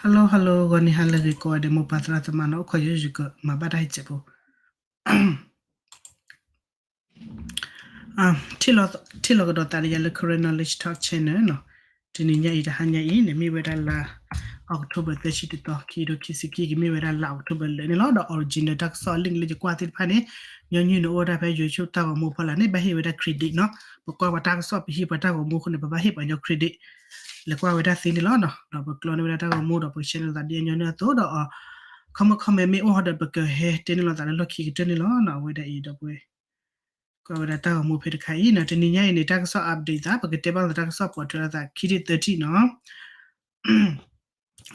Hello hello ဂီၤနံၤဟါလၢအဂ့ၤကိးဂၤဒဲး မိၢ်ပၢ်သရၣ်သမါနီၤ အိၣ်ခိးယိယုကမၤဘၣ်တၢ်ဟဲစဲးဖိ ထံၣ်လိာ်ကဒီးသးဒီးယၤလၢ Karen Knowledge Talk Channel နီၤ, တနံၤညါအံၤတဟါညါအံၤန့ၣ် မ့ၢ်ဝဲဒၣ်လါ October သၢဆံတသီ ခံကထိခံဆံခံ ကမ့ၢ်ဝဲဒၣ်လါ October လၢာ်န့ၣ်လီၤ. ဒီး original တၢ်ကစီၣ် link လၢယကွၢ်သ့ၣ်တဖၣ်န့ၣ် ညီနုၢ်န့ၣ်အိၣ်ဝဲဒၣ်ဖဲ YouTube တၢ်ဂီၤမူဖီလာ်န့ၣ် ဘၣ်ဟ့ၣ်ဝဲဒၣ် credit နီၤ, ပကွၢ်ပှၤတၢ်ကစီၣ် ပဟံးပှၤတၢ်ဂီၤမူအဃိန့ၣ် ပဘၣ်ဟ့ၣ်ပှၤညီ credit လဲၤကွၢ်ဝဲဒၣ်သ့န့ၣ်လီၤနီၤ. ဒီးပကျီန့ၢ်ဝဲဒၣ်တၢ်ဂီၤမူဒီး ပက share န့ၢ်လိာ်သးဒ်အညီနုၢ်အသိးဒီး comment comment မ့ၢ်အိၣ်ဟီဒီး ပကဟဲတဲန့ၢ်လိာ်သးလၢလီၢ်ခံကတၢၢ်န့ၣ်လီၤနီၤ. အဝဲဒၣ်အံၤဒီးပဝဲ ကွၢ်ဝဲဒၣ်တၢ်ဂီၤမူဖဲတခါအံၤနီၤ, တနံၤညါအံၤန့ၣ် တၢ်ကစီၣ် update သး ပကတဲဘၣ်လၢတၢ်ကစီၣ်ပိာ်ထွဲလိာ်သး ခံထံၣ်သၢထံၣ်နီၤ.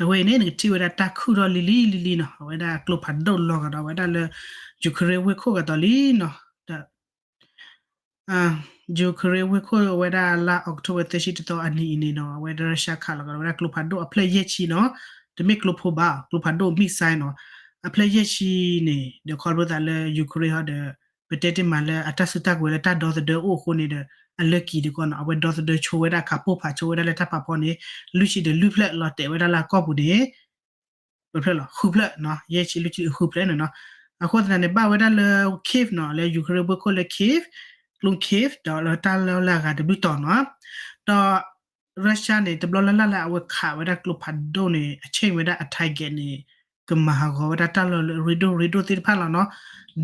အဝဲအံၤန့ၣ် နကထံၣ်ဝဲဒၣ်တၢ်ခုၣ်ထီၣ်လံလံလံလံနီၤ, အဝဲဒၣ်ကျိဖးဒိၣ်လီၤကဒီးဝဲဒၣ်လၢ Ukraine ဝ့ၢ်ခိၣ်ကဒီးလံနီၤ. ဒီး Ukraine ဝ့ၢ်ခိၣ်ဝဲဒၣ်လါ October သၢဆံတသီအနံၤအံၤန့ၣ်နီၤ, အဝဲဒၣ် Russia ခးလီၤကဒီးဝဲဒၣ်ကျိဖးဒိၣ်အဖျၢၣ်ယဲၢ်ဆံနီၤ, တမ့ၢ်ကျိဖိဘၣ်, ကျိဖးဒိၣ် missile နီၤ, အဖျၢၣ်ယဲၢ်ဆံန့ၣ် ဒီးခီဖျိသးလၢ Ukraine ဟီဒီး ပတဲတ့ၢ်မးလၢအတၢ်စုတၢ်ကဝဲၤလၢတၢ်ဒီသဒၢအိၣ်အဃိန့ၣ်ဒီး အလၢကံၤဒံးကီးနီၤ, အဝဲဒီသဒၢဆိဝဲဒၣ်ခးပိၢ်ဖးဆိဝဲဒၣ်လၢတၢ်ဖးဖီန့ၣ် လွံၢ်ဆံဒီးလွံၢ်ဖျၢၣ်လီၤတဲာ်ဝဲဒၣ်လၢအကီၢ်ပူၤန့ၣ် ပဖျၢၣ်လီၤ ဃုဖျၢၣ်နီၤ, ယဲၢ်ဆံလွံၢ်ဆံဃုဖျၢၣ်န့ၣ်နီၤ. အဃိသတးန့ၣ် ဘၣ်ဝဲဒၣ်လၢ Kyiv နီၤ, လၢ Ukraine ဝ့ၢ်ခိၣ်လၢ Kyiv, ကျိ Kyiv ဒီးလၢတၢ်လီၢ်လၢအဂၤတဘျုးတီၤနီၤ, ဒီး Russia န့ၣ် တဘျီလၢ်လၢ်လၢအဝဲခးဝဲဒၣ်ကျိဖးဒိၣ်န့ၣ် အ change ဝဲဒၣ်အ target န့ၣ် ကမၤဟးဂီၤဝဲဒၣ်တၢ်လီၢ်လၢအရ့ဒိၣ်ရ့ဒိၣ်သ့ၣ်တဖၣ်လီၤနီၤ.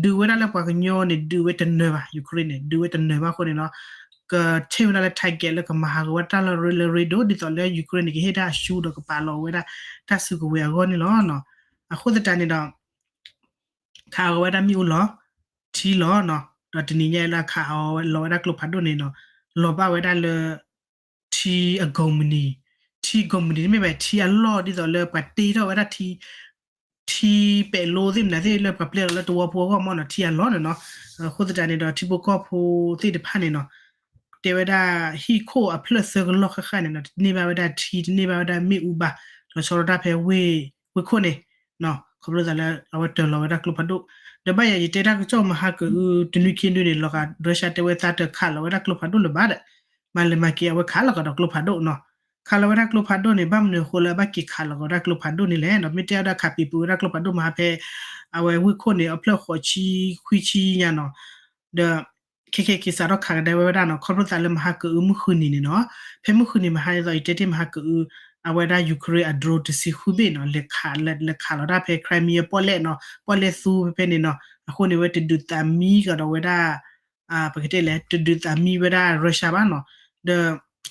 ဒုးဝဲဒၣ်လၢပှၤကညီန့ၣ် ဒုးဝဲတနၢၤဘၣ်, Ukraine န့ၣ် ဒုးဝဲတနၢၤဘၣ်အဃိန့ၣ်နီၤ, က change ဝဲဒၣ်လၢ target လၢကမၤဟးဂီၤဝဲဒၣ်တၢ်လီၢ်လၢအရ့ဒိၣ် ဒ်သိးလၢ Ukraine န့ၣ် ကဟ့ၣ်ဒၣ်အရှုံးဒီးကပာ်လီၤဝဲဒၣ်တၢ်စုကဝဲၤအဂီၢ်န့ၣ်လီၤနီၤ. အဃိသတးန့ၣ်ဒီး ခးဟးဂီၤဝဲဒၣ်မ့ၣ်အူလီၤ, ထံလီၤနီၤ, ဒီးတနံၤညါလၢခးဟးဂီၤလီၤဝဲဒၣ်ကျိဖးဒိၣ်န့ၣ်နီၤ, လီၤဘၣ်ဝဲဒၣ်လၢ ထံအကိးမုၢ်နံၤ, ထံကိးမုၢ်နံၤန့ၣ်မ့ၢ်ဝဲ ထံအလီၢ်ဒ်သိးလၢပှၤတ့ထီၣ်ဝဲဒၣ်ထံ ထံပဲာ်လိသ့ၣ်မနုၤသ့ၣ်လၢပှၤပျဲလီၤလၢတဝီဖိအဂီၢ်မ့ၢ်နီၤ, ထံအလီၢ်န့ၣ်နီၤ. အဃိသတးန့ၣ်ဒီး ထံဖိကီၢ်ဖိသ့ၣ်တဖၣ်န့ၣ်နီၤ, တဲဝဲဒၣ်ဟံၣ်ခိၣ်အဖျၢၣ်သၢကလီၢ်ဃၣ်ဃၣ်န့ၣ်နီၤ, တန့ၢ်ဘၣ်ဝဲဒၣ်ထံ တန့ၢ်ဘၣ်ဝဲဒၣ်မ့ၣ်အူဘၣ်, လီၤဆီဒၣ်တၢ်ဖဲဝ့ၢ်ခိၣ်န့ၣ် ခီဖျိသးလၢအဝဲတၢၤလီၤဝဲဒၣ်ကျိဖးဒိၣ်, ဒီးဘၣ်ယၤယတဲတၢ်ကစီၣ်မဟါကအု တနွံခံနွံန့ၣ် လီၤဂာ် Russia တဲဝဲသးတခးလီၤဝဲဒၣ်ကျိဖးဒိၣ်လၢၤဘၣ်ဒီး မၤလဲၤမၤက့ၤအဝဲခးလီၤကဒီးကျိဖးဒိၣ်နီၤ. ခးလီၤဝဲဒၣ်ကျိဖးဒိၣ်န့ၣ် ဘၣ်မနုၤအဃိလၢအဘၣ်က့ၤခးလီၤကဒီးဝဲဒၣ်ကျိဖးဒိၣ်မ့ၢ် ဘၣ်မနုၤအဃိလၢအဘၣ်က့ၤခးလီၤကဒီးဝဲဒၣ်ကျိဖးဒိၣ်န့ၣ်လဲၣ်နီၤ, မ့ၢ်တဲအီၤဒီးခးပံၤပူၤဝဲဒၣ်ကျိဖးဒိၣ်မဟါဖဲ အဝဲဝ့ၢ်ခိၣ်န့ၣ် အဖျၢၣ်ဃိးဆံခွံဆံညါနီၤ, ဒီး ခဲကဲက့ၤစးထီၣ်ခးကဒါဝဲဝဲဒၣ်နီၤ, ခီဖျိသးလၢမဟါကအုမုၢ်ဃုနံၤန့ၣ်နီၤ, ဖဲမုၢ်ဃုနံၤမဟါဒ်သိးယတဲတ့ၢ်မဟါကအု အဝဲဒၣ် Ukraine အ drone တဆံဃုဘ့ၣ်နီၤ, လဲၤခး လဲၤခးလီၤဒၣ်ဖဲ Crimea ပီၣ်လဲၣ်နီၤ, ပီၣ်လဲၣ်သူဖဲဖဲန့ၣ်နီၤ, အဃိန့ၣ်ဝဲတဒုးသးမံကဒီးဝဲဒၣ် ပကတဲလဲၣ် တဒုးသးမံဝဲဒၣ် Russia ဘၣ်နီၤ, ဒီး ခီ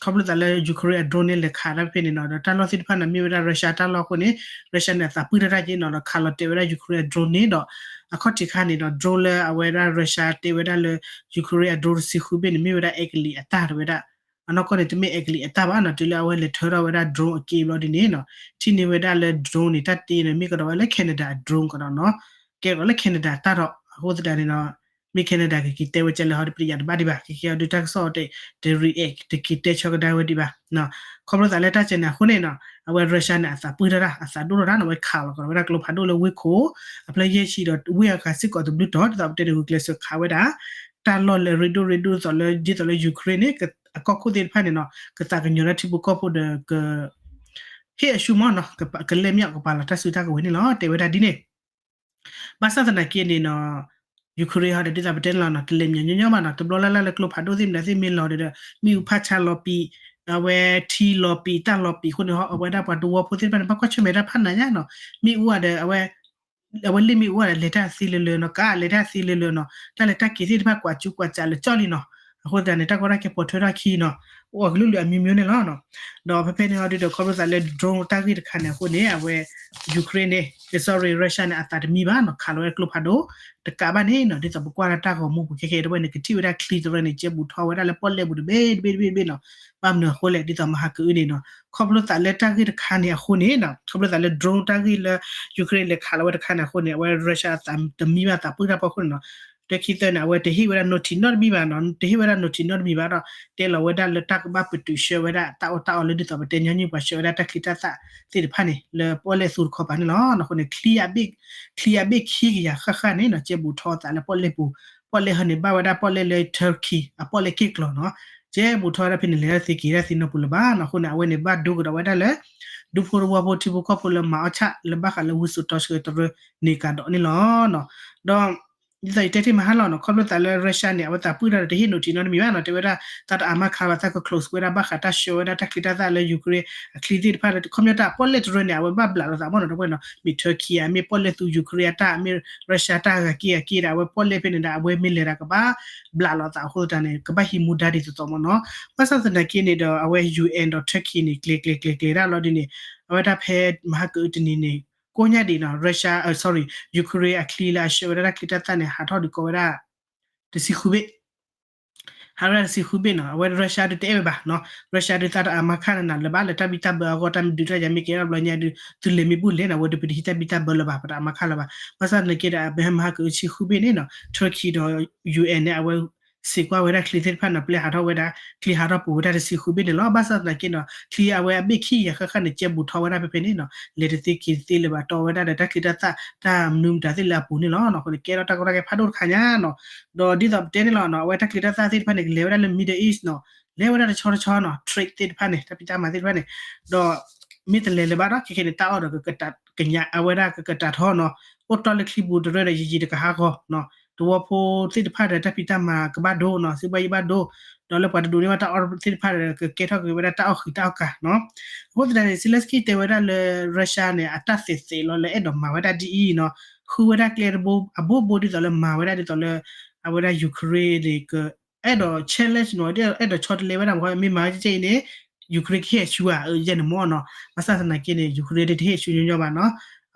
ဖျိသးလၢ Ukraine အ drone န့ၣ်လဲၤခးဒၣ်ဖဲန့ၣ်နီၤ, ဒီးတၢ်လီၢ်သ့ၣ်တဖၣ်န့ၣ် မ့ၢ်ဝဲဒၣ် Russia တၢ်လီၢ်အဃိန့ၣ် Russia န့ၣ် အသးပှၢ်တၢ်တၢ်က့နီၤ, ဒီးခးလီၤတဲာ်ဝဲဒၣ် Ukraine အ drone န့ၣ်ဒီး အခီၣ်ထံးခါန့ၣ်ဒီး drone လၢအဝဲဒၣ် Russia တဲဝဲဒၣ်လၢ Ukraine အ drone တဆံဃုဘ့ၣ်န့ၣ် မ့ၢ်ဝဲဒၣ်အဲကလံးအတၢ်တဝဲဒၣ်, အနီၢ်ကီၢ်န့ၣ် တမ့ၢ်အဲကလံးအတၢ်ဘၣ်နီၤ, တုၤလၢအဝဲလဲၤထၢထီၣ်ဝဲဒၣ် drone အက့ဘျီဒ်န့ၣ်နီၤ, ထံၣ်န့ၢ်ဝဲဒၣ်လၢ drone န့ၣ် တၢ်တ့န့ၣ် မ့ၢ်ကဒီးဝဲလၢ Canada အ drone ကဒီးနီၤ, ကဲကဒီးလၢ Canada အတၢ်ဒီး အဃိသတးန့ၣ်နီၤ မ့ၢ် Canada ကက့ၤတဲဝဲကဲလၢဟီဒီး ပတယၤတဘၣ်ဒံးဘၣ်, ကက့ၤအီၤဒုးတၢ်ကစီၣ်အီၤ တ react တက့ၤတဲဆၢကဒါဝဲဒံးဘၣ်, ခီဖျိသးလၢတၢ်ကဲန့ၣ်အဃိန့ၣ်နီၤ, အဝဲ Russia န့ၣ် အသးပှၢ်တၢ်တၢ် အသးဒိၣ်ထီၣ်တၢ်နီၤ, အဝဲခးလီၤကဒီးဝဲဒၣ်ကျိဖးဒိၣ်လၢဝ့ၢ်ခိၣ် အဖျၢၣ်ယဲၢ်ဆံဒီးဝ့ၢ်အဂၤစ့ၢ်ကီးတဘျုးတီၤ ဒ်သိးပတဲန့ၣ် ဂုာ်ကျဲးစၢးခးဝဲဒၣ် တၢ်လီၢ်လၢအရ့ဒိၣ်ရ့ဒိၣ်ဒ်သိးလၢ ဒ်သိးလၢ Ukraine န့ၣ် အကီၢ်ခိၣ်သ့ၣ်တဖၣ်န့ၣ်နီၤ ကသးကညီၤလၢထံဖိကီၢ်ဖိဒီး က ဟ့ၣ်အရှုံးမးနီၤ, ကလဲၤမၠီၣ်ကပာ်လီၤတၢ်စုတၢ်ကဝဲၤန့ၣ်လီၤ, တဲဝဲဒၣ်ဒ်န့ၣ်. ဘၣ်ဆၣ်သနာ်က့န့ၣ်နီၤ Ukraine ဟီဒီး ဒ်သိးပတဲန့ၣ်လီၤနီၤ, တလဲၤမၠီၣ်ညီညီဘၣ်နီၤ, တဘျီလၢ်လၢ်လၢကျိဖးဒိၣ်သ့ၣ်မနုၤသ့ၣ်မ့ၢ်လီၤဒီး မ့ၣ်အူဖးဆါလီၤပံာ်, အဝဲထံလီၤပံာ် တၢ်လီၤပံာ်အဃိန့ၣ် အဝဲဒၣ်ပှၤတဝီဖိသ့ၣ်တဖၣ်န့ၣ် ဘၣ်ကွၢ်ဆၢၣ်မဲာ်တၢ်ဖးနးညါနီၤ, မ့ၣ်အူဒီး အဝဲလ့ၣ်မ့ၣ်အူဒီး လဲၤတၢ်သ့လၢာ်လၢာ်နီၤ, ကးလဲၤတၢ်သ့လၢာ်လၢာ်နီၤ, တၢ်လဲၤတၢ်က့ၤသ့ၣ်တဖၣ်ကွၢ်စူၤကွၢ်စးလၢာ်ကၠီလံနီၤ, အဃိသတးန့ၣ် တၢ်ကီတၢ်ခဲပိာ်ထွဲထီၣ်ခံနီၤ, အိၣ်အကလုာ်လုာ်အမံၤမံၤန့ၣ်လီၤနီၤ. ဒီးဖဲဖဲန့ၣ်ဟီဒုးဒီး ခီဖျိသးလၢ drone တၢ်ဂ့ၢ်တခါန့ၣ်အဃိန့ၣ် အဝဲ Ukraine န့ၣ် sorry Russia န့ၣ် အသးတမံဘၣ်နီၤ, ခးလီၤဝဲကျိဖးဒိၣ် တကးဘၣ်န့ၣ်နီၤ, ဒ်သိးပကွၢ်လၢတၢ်ဂီၤမူပူၤခဲကဲတဝဲန့ၣ် ကထံၣ်ဝဲဒၣ်ချံတရၢန့ၣ် ကဲဘူးထီၣ်ဝဲဒၣ်လၢပီၣ်လဲၣ်ပူၤတဘ့ၣ်တဘ့ၣ်တဘ့ၣ်တဘ့ၣ်နီၤ, ဘၣ်မနုၤအဃိလဲၣ် ဒ်သိးမဟါကအုန့ၣ်နီၤ, ခီဖျိသးလၢတၢ်ဂ့ၢ်တခါန့ၣ်အဃိန့ၣ်နီၤ, ခီဖျိသးလၢ drone တၢ်ဂ့ၢ်လၢ Ukraine လဲၤခးလီၤဝဲတခါန့ၣ်အဃိန့ၣ် အဝဲ Russia အသးတမံဘၣ်သးပှၢ်တၢ်ဖီခိၣ်န့ၣ်နီၤ, တခံသၢန့ၣ် အဝဲတဟ့ၣ်ဝဲဒၣ် notice နီတမံၤဘၣ်နီၤ, တဟ့ၣ်ဝဲဒၣ် notice နီတမံၤဘၣ်ဒီး တဲလီၤဝဲဒၣ်လၢတၢ်ကဘၣ်ပတုာ်ဆှၢဝဲဒၣ်တၢ်အီၣ်တၢ်အီလၢဒ်သိးပတဲညီနုၢ်ပှၤဆှၢဝဲဒၣ်တၢ်ချံတၢ်သၣ်သ့ၣ်တဖၣ်န့ၣ် လၢပီၣ်လဲၣ်သူတခီပၤန့ၣ်လီၤ. အဃိန့ၣ် ချံအဘ့ၣ် ချံအဘ့ၣ်ခံကယၤဃၣ်ဃၣ်န့ၣ်နီၤ ကဲဘူးထီၣ်အသးလၢပီၣ်လဲၣ်ပူၤ, ပီၣ်လဲၣ်ဟီန့ၣ် ဘၣ်ဝဲဒၣ်ပီၣ်လဲၣ်လၢ Turkey အပီၣ်လဲၣ်က့ၣ်ကျီၤနီၤ, ကဲဘူးထီၣ်ဝဲဒၣ်ဖဲန့ၣ် လဲၤတၢ်သ့က့ၤတၢ်သ့နီတပူၤလၢၤဘၣ်နီၤ. အဃိန့ၣ် အဝဲန့ၣ်ဘၣ်ဒိကဒီးဝဲဒၣ်လၢ ဒူဖိတဝီဖိထံဖိကီၢ်ဖိလၢမၤအီၣ်ဆၣ်လၢဘၣ်ဃးလၢဝံစိာ်တီဆှၢတရၢန့ၣ်ကဒီးန့ၣ်လီၤ. ဒီး ဒ်သိးယတဲတ့ၢ်မဟါလီၤနီၤ ခီဖျိသးလၢ Russia န့ၣ် အဝဲသးပှၢ်တၢ်ဒီးတဟ့ၣ်နီၤထံနီတမံၤဘၣ်နီၤ တဲဝဲဒၣ် သးတအါမးခါဘၣ် သးက close ဝဲဒၣ် ဘၣ်ဃးတၢ်ဆှၢဝဲဒၣ်တၢ်ချံတၢ်သၣ်လၢ Ukraine အချံသ့ၣ်တဖၣ် ခီပညီတၢ်ပီၣ်လဲၣ်တရၢန့ၣ် အဝဲဘၣ်ဘျးလိာ်သးမ့ၢ်နီၤ တဝဲနီၤ မ့ၢ် Turkey ဧါ မ့ၢ်ပီၣ်လဲၣ်သူ Ukraine အတၢ် မ့ၢ် Russia တၢ်ဂၤက့ၤဂၤက့ၤဒီး အဝဲပီၣ်လဲၣ်ဖဲန့ၣ်ဒီး အဝဲမ့ၢ်လဲၤဒီးကဘၣ်ဘျးလိာ်သးအဃိသတးန့ၣ် ကဘၣ်ဟံးမူဒါဒ်သိးသိးမ့ၢ်နီၤ ဘၣ်ဆၣ်သနာ်က့န့ၣ်ဒီး အဝဲ ယူၣ်အဲၣ် ဒီး Turkey န့ၣ် ကျဲၤကျဲၤကျဲၤကျဲၤဒၣ်လီၤဒ်န့ၣ် အဝဲဒၣ်ဖဲမဟါကအုတနံၤန့ၣ် ကိးညါဒံးနီၤ Russia, sorry, Ukraine အချံလၢအဆှၢဝဲဒၣ်တၢ်ချံတၢ်သၣ်န့ၣ် ဟးထီၣ်ဒုးကီဝဲဒၣ် တဆံဃုဘ့ၣ် ဟးဝဲဒၣ်တဆံဃုဘ့ၣ်နီၤ အဝဲ Russia ဒုးတအဲၣ်ဝဲဘၣ်နီၤ Russia ဒုးသးတအါမးခါနၤနၤလၢၤဘၣ်လၢတၢ်ဘံၣ်တၢ်ဘၢအဂီၢ် တၢ်မ့ၢ်ဒုးတၢ်ယၤမ့ၢ်ကဲထီၣ်ဘျီညါဒုး သုလဲၤမ့ၢ်ဘူၣ်လဲၤနီၤ အဝဲဒုးပတဟံးတၢ်ဘံၣ်တၢ်ဘၢလၢၤဘၣ် ပတအါမးခါလၢၤဘၣ် ဘၣ်ဆၣ်သနာ်က့ဒီး ဖဲမဟါကအုတဆံဃုဘ့ၣ်န့ၣ်နီၤ Turkey ဒီး ယူၣ်အဲၣ် န့ၣ် အဝဲ စံးကွၢ်ဝဲဒၣ်ချံသ့ၣ်တဖၣ်နီၤ ပျဲဟးထီၣ်ဝဲဒၣ် ချံဟးထီၣ်ပူၤဝဲဒၣ်တဆံဃုဘ့ၣ်န့ၣ်လီၤ ဘၣ်ဆၣ်သနာ်က့နီၤ ချံအဝဲအဘ့ၣ်ခံကယၤဃၣ်ဃၣ်န့ၣ် ကဲဘူးထီၣ်ဝဲဒၣ်ဖဲဖဲန့ၣ်နီၤ လဲၤတသ့က့ၤတသ့လၢၤဘၣ် တီဝဲဒၣ်ဒီးတၢ်ချံတၢ်သၣ် တၢ်မနုၤမတၤသ့ၣ်လၢအပူၤန့ၣ်လီၤ အဃိန့ၣ် ကဲထီၣ်တၢ်ကီတၢ်ခဲဖးဒိၣ်တခါညါနီၤ ဒီးဒ်သိးပတဲန့ၣ်လီၤနီၤ အဝဲတၢ်ချံတၢ်သၣ်သ့ၣ်တဖၣ်န့ၣ် ကလဲၤဝဲဒၣ်လၢ Middle East နီၤ လဲၤဝဲဒၣ်တဆီတဆီနီၤ trade သ့ၣ်တဖၣ်န့ၣ် တၢ်ဖံးတၢ်မၤသ့ၣ်တဖၣ်န့ၣ် ဒီး မ့ၢ်တလဲၤလၢၤဘၣ်ဒီး ခဲခဲန့ၣ် တၢ်အီၣ်ဒီး ကကညးအဝဲဒၣ်ကကတၢၢ်ထီၣ်နီၤ အိၣ်တီၢ်လၢချံပူၤတရၢဒီး ယံာ်ယံာ်တကဟးဂီၤနီၤ သဝီဖိသ့ၣ်တဖၣ်ဒီး တၢ်ဖံးတၢ်မၤကဘၣ်ဒိနီၤ စံးဘၣ်ယံာ်ဘၣ်ဒိ ဒီးလၢပှၤတဒိးန့ၢ်ဘၣ်တၢ်အီၣ်သ့ၣ်တဖၣ်ဒီး ကကဲထီၣ်က့ၤဝဲဒၣ်တၢ်အီၣ်ဃံးတၢ်အီၣ်ကၤနီၤ အဃိသတးန့ၣ် Zelensky တဲဝဲဒၣ်လၢ Russia န့ၣ် အတၢ်သ့းသ့းလီၤလၢအဲၣ်ဒိးမၤဝဲဒၣ်ဒ်အံၤနီၤ ဃုဝဲဒၣ်ကျဲတဘိအဘိဘိဒ်သိးလၢမၤဝဲဒၣ်ဒ်သိးလၢ အဝဲဒၣ် Ukraine န့ၣ် က အဲၣ်ဒိး challenge နီၤ အဲၣ်ဒိးဆီတလဲဝဲဒၣ်မ့ၢ် မ့ၢ်မၤဝဲကဲအံၤန့ၣ် Ukraine ကဟ့ၣ်ဆူဧါ ယဲန့ၣ်မ့ၢ်နီၤ ဘၣ်ဆၣ်သနာ်က့န့ၣ် Ukraine ဒုးတဟ့ၣ်ဆူညီညီဘၣ်နီၤ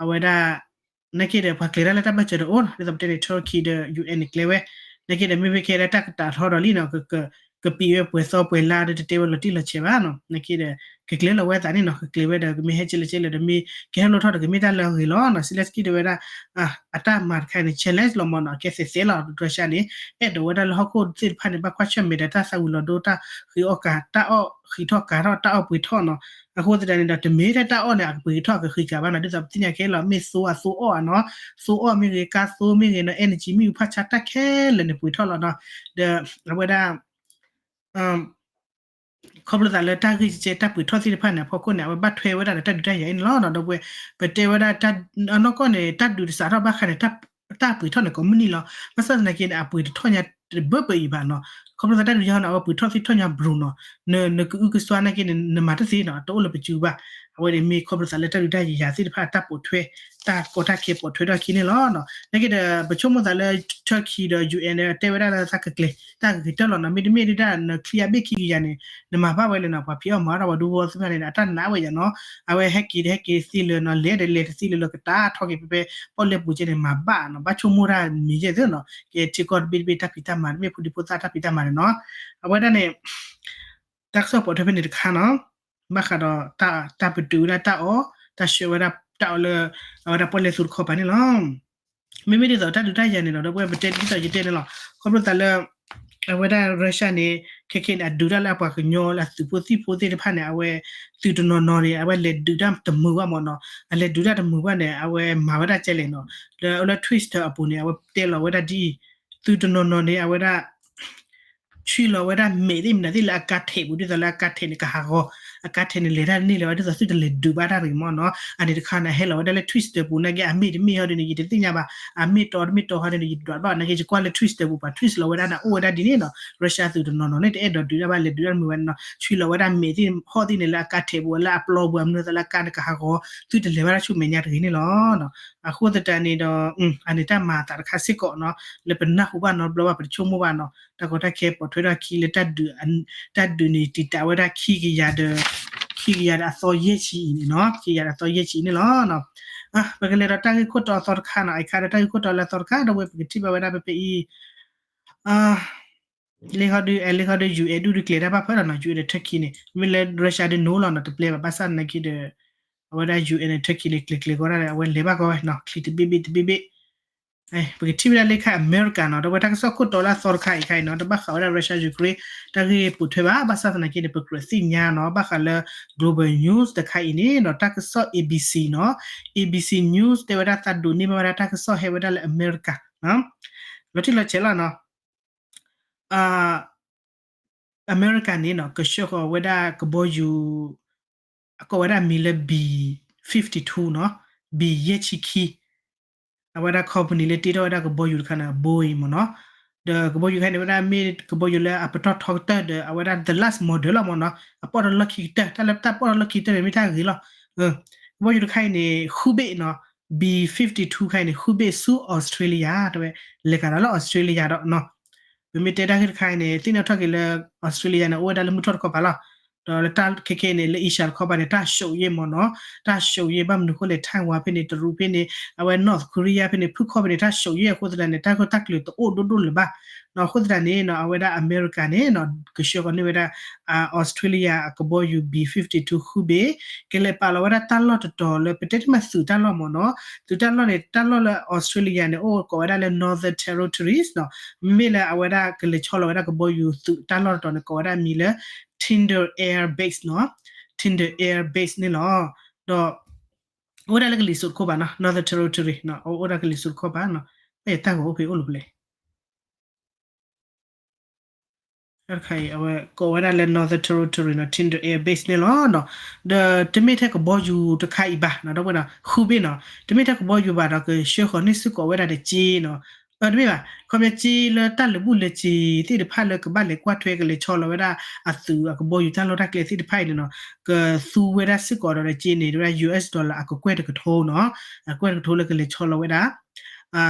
အဝဲဒၣ် နာ်က့ဒီး ပှၤကျဲၤတၢ်လၢတၢ်ဘၢၣ်စၢၤဒီးအိၣ်နီၤ ဒ်သိးပတဲန့ၣ် Turkey ဒီး ယူၣ်အဲၣ် န့ၣ်ကျဲၤဝဲ နာ်က့ဒီး မ့မ့ၢ်ခဲဒၣ်တၢ်ကတၢၢ်ထီၣ်ဒီးလံနီၤ ကပံးဝဲပှဲၤသီပှဲၤလါဒီး တတဲဝဲလီၤတံၢ်လီၤဆဲးဘၣ်နီၤ နာ်က့ဒီး ကကျဲၤလီၤဝဲသးန့ၣ်နီၤ ကကျဲၤဝဲဒီး ကမ့ၢ်ဟဲကဲလဲၣ်ကဲလဲၣ်ဒီး မ့ၢ်ကဟဲလိၣ်ထီၣ်ဒီး ကမ့ၢ်တၢ်လၢအဂ့ၤလီၤနီၤ Zelensky တဲဝဲဒၣ် အတၢ်မၤတခါအံၤန့ၣ် challenge လီၤမ့ၢ်နီၤ ကဲသ့းသ့းလီၤ Russia န့ၣ် အဲၣ်ဒိးဝဲဒၣ်လၢဟီၣ်ခိၣ်သ့ၣ်တဖၣ်န့ၣ် ဘၣ်ကွၢ်ဆၢၣ်မဲာ်ဒီးတၢ်သးဝံၤလီၤဒိ တၢ်ဃံးအီၣ်ကၤ တၢ်အီၣ်ဃံးထီၣ်ကၤထီၣ် တၢ်အီၣ်ပှ့ၤထီၣ်နီၤ အဃိသတးန့ၣ်ဒီး တမ့ၢ်ထဲတၢ်အီၣ်န့ၣ် အကပှ့ၤထီၣ်အကဃံးကၤဘၣ်နီၤ ဒ်သိးပသ့ၣ်ညါခဲလီၤ မ့ၢ်သိအသိအီၣ်နီၤ သိအီၣ်မ့ၢ်ဂ့ၤ ကါသိမ့ၢ်ဂ့ၤနီၤ energy မ့ၢ်ဂ့ၤ ဖးဆါတၢ်ခဲလၢာ်န့ၣ် ပှ့ၤထီၣ်လီၤနီၤ ဒီး အဝဲဒၣ် ခီဖျိသးလၢတၢ်ဂ့ၢ်ကဲတၢ်ပှ့ၤထီၣ်သ့ၣ်တဖၣ်န့ၣ် အဖီခိၣ်န့ၣ် အဝဲဘၣ်ထွဲဝဲဒၣ်ဒီးတၢ်ဒုးတၢ်ယၤအံၤန့ၣ်လီၤ. ဒီပုၢ်ဝဲၢ် ပတဲဝဲဒၣ် အနီၢ်ကီၢ်န့ၣ် တၢ်ဒုးတစးထီၣ်ဘၣ်ဃးန့ၣ် တၢ်ပှ့ၤထီၣ်န့ၣ် ကိးမုၢ်နံၤလီၤ. ဘၣ်ဆၣ်သနာ်က့န့ၣ် အပှ့ၤတထီၣ်ညါတဘၢဘၢအံၤဘၣ်နီၤ. ခီဖျိသးတၢ်ဒုးတၢ်ယၤန့ၣ် အဝဲပှ့ၤထီၣ်သ့ၣ်ထီၣ်ညါဘြူၤနီၤ. နကအုကစွါနာ်က့န့ၣ် နမၤတသ့နီၤ တအိၣ်လၢပစုဘၣ်. အဝဲန့ၣ်မ့ၢ်ခီဖျိသးလၢတၢ်ဒုးတၢ်ယၤသ့ၣ်တဖၣ် တၢ်ပိာ်ထွဲ တၢ်ကီတၢ်ခဲပိာ်ထွဲထီၣ်ခံန့ၣ်လီၤ. နာ်က့ဒီး ပဆိကမိၣ်သးလၢ Turkey ဒီး ယူၣ်အဲၣ် န့ၣ် တဲဝဲဒၣ်လၢတၢ်ကကျဲၤ တၢ်ကကတၢၢ်လီၤနီၤ. မ့တမ့ၢ်ဒုးဒၣ် နချံအဘ့ၣ်ခံကယၤန့ၣ် နမၤဘၣ်ဝဲလဲၣ်နီၤ. ပှၤဖံးအီၣ်မၤအီၣ်တၢ် ပှၤဒူဖိသ့ၣ်တဖၣ်န့ၣ် အတၢ်နာ်ဝဲယၤနီၤ. အဝဲဟဲက့ၤဒီးဟဲက့ၤသ့လၢၤနီၤ, လဲၤဒီးလဲၤတသ့လၢၤလၢၤ ကတၢၢ်ထီၣ်က့ၤဖဲဖဲ ပီၣ်လဲၣ်ပူၤကဲန့ၣ် မၤဘၣ်နီၤ. ဘၣ်ဆိကမိၣ်တၢ်မံၤယဲၢ်သ့နီၤ. ကဲထံကီၢ်တဘ့ၣ်တဘ့ၣ်တၢ်ဖံးတၢ်မၤ တမ့ၢ်ဖိဒံဖိသၣ်တၢ်ဖံးတၢ်မၤန့ၣ်နီၤ. အဝဲဒၣ်န့ၣ် တၢ်ကစီၣ်ပိာ်ထွဲဖဲန့ၣ်တခါနီၤ. ဘၣ်ဃးဒီး တၢ်ပတုာ်ဝဲဒၣ်တၢ်အီၣ် တၢ်ဆှၢဝဲဒၣ်တၢ်အီၣ်လၢ အဝဲဒၣ်ပီၣ်လဲၣ်သူတခီပၤန့ၣ်လီၤ. မ့မ့ၢ်ဒ်သိးတၢ်ဒုးတၢ်ယၤန့ၣ်နီၤ ဒီပုၢ်ဝဲၢ် ပတဲဒ်သိးယတဲန့ၣ်လီၤ. ခီဖျိသးလၢ အဝဲဒၣ် Russia န့ၣ် ခဲခဲန့ၣ် အဒုးတၢ်လၢအပှၤကညီလၢအသုးဖိသံၣ်ဖိသ့ၣ်တဖၣ်န့ၣ် အဝဲ သုးတနီၤနီၤန့ၣ် အဝဲလဲၤဒုးတၢ်တမုာ်ဘၣ်မ့ၢ်နီၤ. အလဲၤဒုးတၢ်တမုာ်ဘၣ်န့ၣ် အဝဲမၤဝဲဒၣ်ကဲလဲၣ်နီၤ. လၢ လၢ Twitter အပူၤန့ၣ် အဝဲတဲလီၤဝဲဒၣ်ဒ်အံၤ, သုးတနီၤနီၤန့ၣ် အဝဲဒၣ် ဆွံလီၤဝဲဒၣ်မဲာ်သ့ၣ်မနုၤသ့ၣ်လၢအကါထဲးပူၤ ဒ်သိးလၢအကါထဲးန့ၣ်ကဟးဂီၤ, အကါထဲးန့ၣ်လဲၤတၢ်တန့ၢ်လၢၤဘၣ် ဒ်သိးသုတလဲၤဒုးဘၣ်တၢ်တဂ့ၤမ့ၢ်နီၤ. အန့ၣ်တခါန့ၣ် ဟဲလီၤဝဲဒၣ်လၢ Twitter ပူၤနာ်က့ အမ့ၢ်တမ့ၢ်ဟီဒ်န့ၣ် ယတသ့ၣ်ညါဘၣ်, အမ့ၢ်တီတမ့ၢ်တီဟီဒ်န့ၣ် ယဒွးဘၣ်နာ်က့ ယကွၢ်လၢ Twitter ပူၤ ပှၤ tweet လီၤဝဲဒၣ်န့ၣ် အိၣ်ဝဲဒၣ်ဒ်န့ၣ်နီၤ. Russia သုးတနီၤနီၤန့ၣ် တအဲၣ်ဒိးဒုးတၢ်ဘၣ် လဲၤဒုးတၢ်တမုာ်ဘၣ်န့ၣ်နီၤ. ဆွံလီၤဝဲဒၣ်မဲာ်သ့ၣ်ဟီၣ်သ့ၣ်န့ၣ် လၢအကါထဲးပူၤ လၢအပျီပူၤ အမနုၤသးလၢအကါန့ၣ်ကဟးဂီၤ သုတလဲၤဘၣ်တၢ်ဆူမဲာ်ညါတဂ့ၤန့ၣ်လီၤ. အဃိသတးန့ၣ်ဒီး အန့ၣ်တၢ်မၤအသးတခါစ့ၢ်ကီးနီၤ, လၢပနၢ်ဟူဘၣ်နီတဘျီဘၣ် ပတဆိကမိၣ်ဘၣ်နီၤ, တၢ်ကီတၢ်ခဲပိာ်ထွဲထီၣ်ခံလၢ တၢ်ဒုးန့ၣ်တံာ်တာ်ဝဲဒၣ်ခံကယၤဒီး ခံကယၤဒီးအသီယဲၢ်ဆံအံၤန့ၣ်နီၤ, ခံကယၤဒီးအသီယဲၢ်ဆံအံၤန့ၣ်လီၤ. ပကလဲၤဒီးတၢ်ဂ့ၢ်ခိၣ်တီအသီတခါနီၤ, အခါဒီးတၢ်ဂ့ၢ်ခိၣ်တီလၢအသီတခါ ဒီးဝဲပကထံၣ်ဘၣ်ဝဲဒၣ်ဖဲဖဲအံၤ လၢဟီဒု အဲ လၢဟီဒု ယူၣ်အဲၣ် ဒုးကျဲၤတၢ်ဘၣ်ဖၢဒီးနီၤ, ယူၣ်အဲၣ် ဒီး Turkey န့ၣ် မ့ၢ်လၢ Russia ဒုး no လီၤနီၤ, တပျဲဘၣ် ဘၣ်ဆၣ်သနာ်က့ဒီး အဝဲဒၣ် ယူၣ်အဲၣ် န့ၣ် Turkey န့ၣ် ကျဲၤကျဲၤကီးဒၣ်ဒီး အဝဲလဲၤဘၣ်ကီးဝဲနီၤ, ချံတဘ့ၣ်ဘ့ၣ်တဘ့ၣ်ဘ့ၣ်. ပကထံၣ်ဝဲဒၣ်လၢခါအမဲရကၤနီၤ, ဒီးဝဲတၢ်ကစီၣ်ခိၣ်တီလၢအသီတခါအံၤခါအံၤနီၤ, တဘၣ်ဃးဝဲဒၣ် Russia Ukraine တၢ်ဂ့ၢ်ပိာ်ထွဲဘၣ်, ဘၣ်ဆၣ်သနာ်က့န့ၣ် ပကြၢးသ့ၣ်ညါနီၤ, ဘၣ်ဃးလၢ global news တခါအံၤန့ၣ်နီၤ, တၢ်ကစီၣ် A B C နီၤ, A B C news တဲဝဲဒၣ်သးဒိးန့ၢ်ဘၣ်ဝဲဒၣ်တၢ်ကစီၣ်ဟဲဝဲဒၣ်လၢအမဲရကၤ, လီၤတံၢ်လီၤဆဲးလီၤနီၤ. အမဲရကၤန့ၣ်နီၤ ကဆှၢဃီၤဝဲဒၣ်ကဘီယူၤ အကိးဝဲဒၣ်အမံၤလၢ B fifty two နီၤ, B ယဲၢ်ဆံခံ အဝဲဒၣ် company လၢတ့ထီၣ်ဝဲဒၣ်ကဘီယူၤတခါန့ၣ် Boeing မ့ၢ်နီၤ. ဒီးကဘီယူၤတခါန့ၣ် အဝဲဒၣ်မ့ၢ်ကဘီယူၤလၢအပတီၢ်ထီကတၢၢ်ဒီး အဝဲဒၣ် the last model လီၤမ့ၢ်နီၤ, အပီၣ်ဒီးလီၢ်ခံကတၢၢ်, တၢ်လၢတၢ်ပီၣ်ဒီးလီၢ်ခံကတၢၢ်န့ၣ်မ့ၢ်တၢ်ဂ့ၤလီၤ. ကဘီယူၤတခါအံၤန့ၣ် ဃုဘ့ၣ်နီၤ, B fifty two တခါအံၤန့ၣ် ဃုဘ့ၣ်ဆူ Australia တဲဝဲ, လဲၤကဒီးလၢ Australia ဒီးနီၤ. ပမ့ၢ်တဲတၢ်ဂ့ၢ်တခါအံၤန့ၣ် သ့ၣ်နီၣ်ထီၣ်က့ၤလၢ Australia န့ၣ် အိၣ်ဝဲဒၣ်လၢမုၢ်ထီၣ်တခီပၤလီၤ. ဒီးလၢတၢ်ခဲခဲအံၤန့ၣ် လၢ Asia တခီပၤန့ၣ် တၢ် ရှုပ် ယဲၢ်မ့ၢ်နီၤ, တၢ် ရှုပ် ယဲၢ် ဘၣ်မနုၤအဃိလဲၣ် Taiwan ဖဲန့ၣ် တရူးဖဲန့ၣ် အဝဲ North Korea ဖဲန့ၣ် ဖုၣ်ခီၣ်ဖဲန့ၣ် တၢ် ရှုပ် ယဲၢ်အဃိသတးန့ၣ် တၢ်ဂ့ၢ်တၢ်ကျိၤတအိၣ်ဒိၣ်ဒိၣ်လၢၤဘၣ်. အဃိသတးန့ၣ်နီၤ အဝဲဒၣ်အမဲရကၤန့ၣ်နီၤ ကဆှၢဃီၤန့ၢ်ဝဲဒၣ် Australia အကဘီယူၤ B fifty two ဃုဘ့ၣ်, ကလဲၤပာ်လီၤဝဲဒၣ်တၢ်လီၢ်တတီၤလၢ ပတဲတမံၤသုးတၢ်လီၢ်မ့ၢ်နီၤ, သုးတၢ်လီၢ်န့ၣ် တၢ်လီၢ်လၢ Australia န့ၣ် အိၣ်ကိးဝဲဒၣ်လၢ Northern Territories နီၤ, မ့မ့ၢ်လၢအဝဲဒၣ်ကလဲၤဆီလီၤဝဲဒၣ်ကဘီယူၤသုးတၢ်လီၢ်တတီၤန့ၣ် ကိးဝဲဒၣ်မံၤလၢ Tyndall Air Base နီၤ, Tyndall Air Base န့ၣ်လီၤ. ဒီး အိၣ်ဝဲဒၣ်လၢကလံၤစိးတခီပၤနီၤ Northern Territory နီၤ, အိၣ်ဝဲဒၣ်ကလံၤစိးတခီပၤနီၤ, ဖဲယတၢ်ဂီၤအိၣ်ဖဲအိၣ်လၢပလဲၣ် တၢ်တခါအံၤ အဝဲကိးဝဲဒၣ်လၢ Northern Territory နီၤ Tyndall Air Base န့ၣ်လီၤနီၤ. ဒီးတမ့ၢ်ထဲကဘီယူၤတခါအံၤဘၣ်နီၤ ဒီပုၢ်ဝဲၢ်နီၤ ဃုဘ့ၣ်နီၤ, တမ့ၢ်ထဲကဘီယူၤဘၣ်ဒီး ကဆှၢဃီၤန့ၢ်စ့ၢ်ကီးဝဲဒၣ်ဒီးစ့နီၤ, တမ့ၢ်ဘၣ် ခီပညီစ့လၢတၢ်လၢာ်ဘူၣ်လၢာ်စ့ၤသ့ၣ်တဖၣ်လၢကဘၣ်လဲၤကွၢ်ထွဲကလဲၤဆီလီၤဝဲဒၣ်အသုးအကဘီယူၤတၢ်လီၢ်တၢ်ကျဲသ့ၣ်တဖၣ်အံၤန့ၣ်နီၤ, ကသူဝဲဒၣ်စ့ၢ်ကီးဒီးစ့န့ၣ် ဝဲဒၣ် US dollar အကကွဲၢ်တကထိနီၤ, အကကွဲၢ်တကထိလၢကလဲၤဆီလီၤဝဲဒၣ်